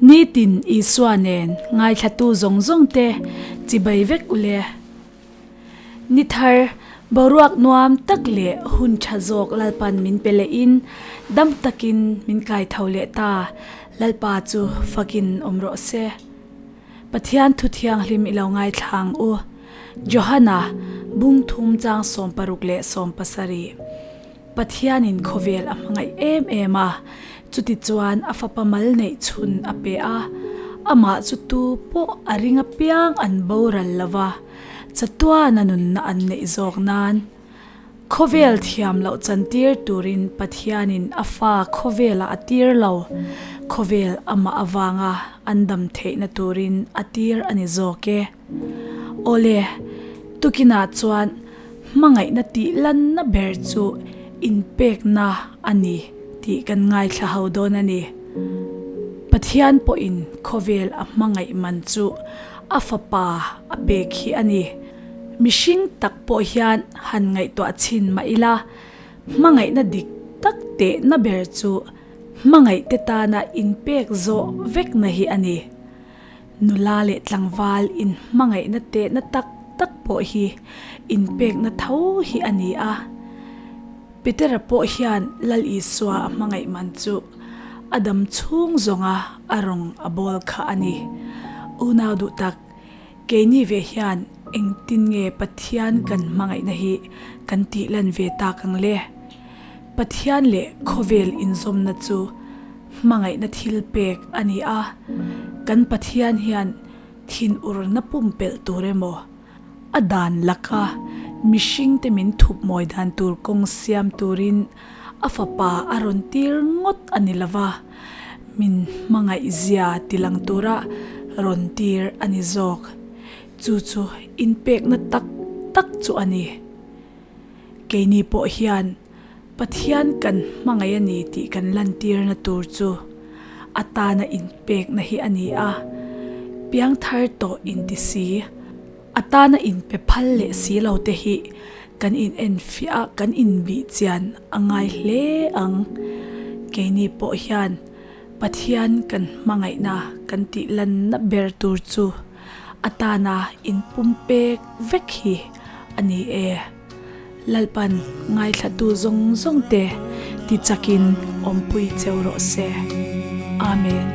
Nitin Isua nen ngaithlatu zawng zawng te chibai vek ule. Ni thar, boruak nuam tak leh hun tha zawk Lalpan min pe leh in dam takin min kai tho leh ta, Lalpa chu fakin awm rawh se. Pathian thu thianghlim i lo ngaithla ang u. Johana, bung thum chang 16 leh 17. Pathianin khawvel a hmangaih em em a, chutichuan a fapa mal neih chhun a pe a, amah chu tu pawh a ring apiang an boral lo va, chatuana nunna an neih zawk nan. Khawvel thiam loh chantir turin Pathianin a fa khawvelah a tir lo, khawvel amah avanga an dam theihna turin a tir a ni zawk e. Awle, tukinah chuan Hmangaihna tih lanna ber chu inpekna a ni tih kan ngaithla ho dawn a ni. Pathian pawhin khawvel a hmangaih man chu a fapa a pek hi a ni. Mihring tak pawh hian han ngaihtuah chhin mah ila, hmangaihna dik tak tehna ber chu hmangaihte tana inpek zawh vekna hi a ni. Nula leh tlangval inhmangaihna tehna tak tak pawh hi inpekna tho hi a ni a. Petera pawh hian Lal Isua a hmangaih man chu a dam chhung zawnga a rawng a bawl kha a ni. Unau duh tak, keini ve hian engtin nge Pathian kan hmangaihna hi kan tih lan ve tak ang le? Pathian leh khawvel inzawmna chu Hmangaihna thil pek a ni a, kan Pathian hian thinurna pumpelh tur emaw, a dan laka mihringte min thup mawi dan tur kawng siam turin a fapa a rawn tir ngawt a ni lova, min hmangaih zia tilang tura rawn tir a ni zawk. Chu chu inpekna tak tak chu a ni. Keini pawh hian. Pathian kan hmangaih a ni tih kan lantirna tur chu a tana inpekna hi a ni a, piangthar tawh inti si, a tana inpe phal leh si lo te hi kan inenfiah a, kan inbih chian a ngai hle ang. Keini pawh hian Pathian kan hmangaihna kan tih lanna ber tur chu a tana inpumpek vek hi a ni e. Lalpan ngaithlatu zawng zawng te ti chakin awmpui cheu rawh se. Amen.